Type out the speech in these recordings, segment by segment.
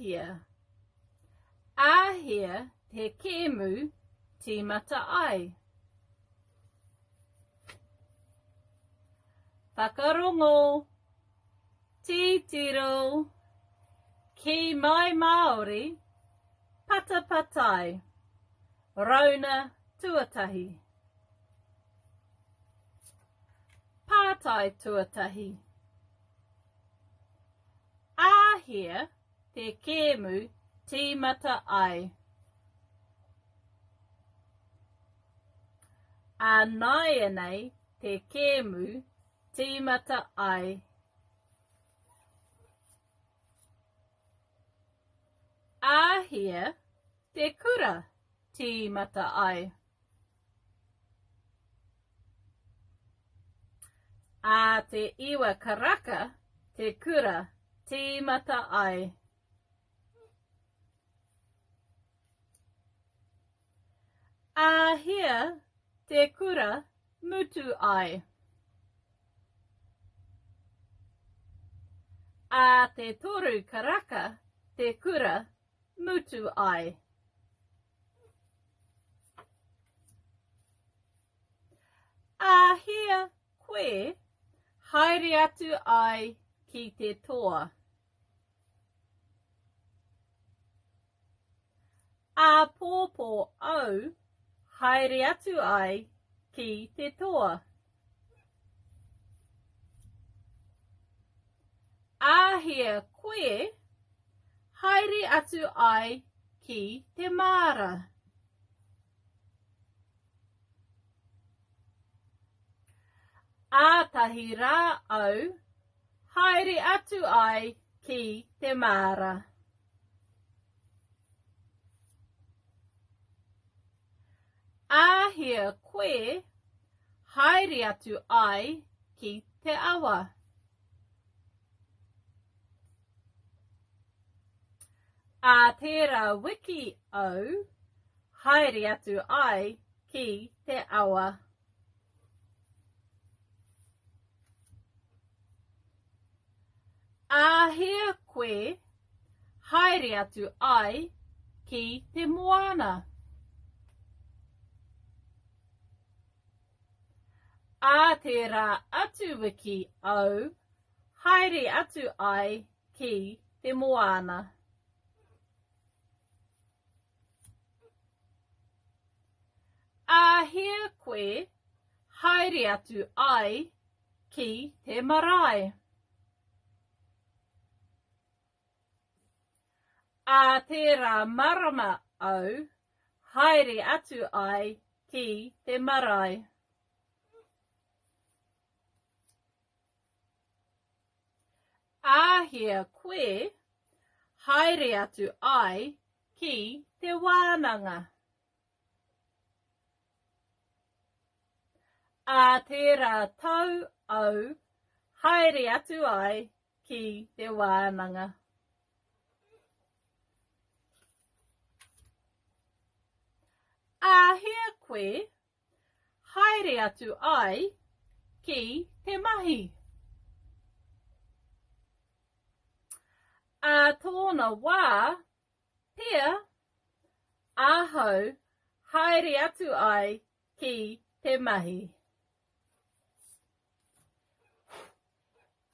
Āhea? Āhea te kēmu tīmata ai? Whakarongo! Titiro! Kī mai Māori, patapatai! Rauna tuatahi. Pātai tuatahi. Āhea te kēmu tīmata ai? Ā nāianei te kēmu tīmata ai. Āhea te kura tīmata ai? Ā te iwa karaka te kura tīmata ai. Āhea te kura mutu ai? Ā te toru karaka te kura mutu ai. Āhea koe haere atu ai ki te toa? Āpōpō au haere atu ai ki te toa. Āhea koe haere atu ai ki te māra? Ātahi rā au haere atu ai ki te māra. Āhea koe haere atu ai ki te awa? Ā tērā wiki au haere atu ai ki te awa. Āhea koe haere atu ai ki te moana? Ā tērā atu wiki au haere atu ai ki te moana. Āhea koe haere atu ai ki te marae? Ā tērā marama au haere atu ai ki te marae. Āhea koe haere atu ai ki te wānanga? Ā tērā tau au haere atu ai ki te wānanga. Āhea koe haere atu ai ki te mahi? Ā tōna wā pea ahau haere atu ai ki te mahi.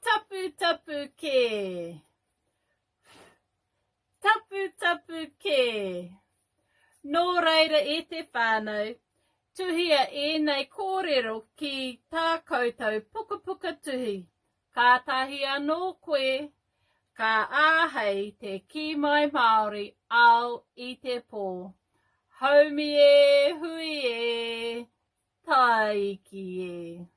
Taputapu kē! Taputapu kē! Nō reira e te whānau, tuhia ēnei kōrero ki tā koutou pukapuka tuhi, kātahi anō koe ka āhei te kī mai Māori ao i te pō. Haumi e, hui e, tāiki e.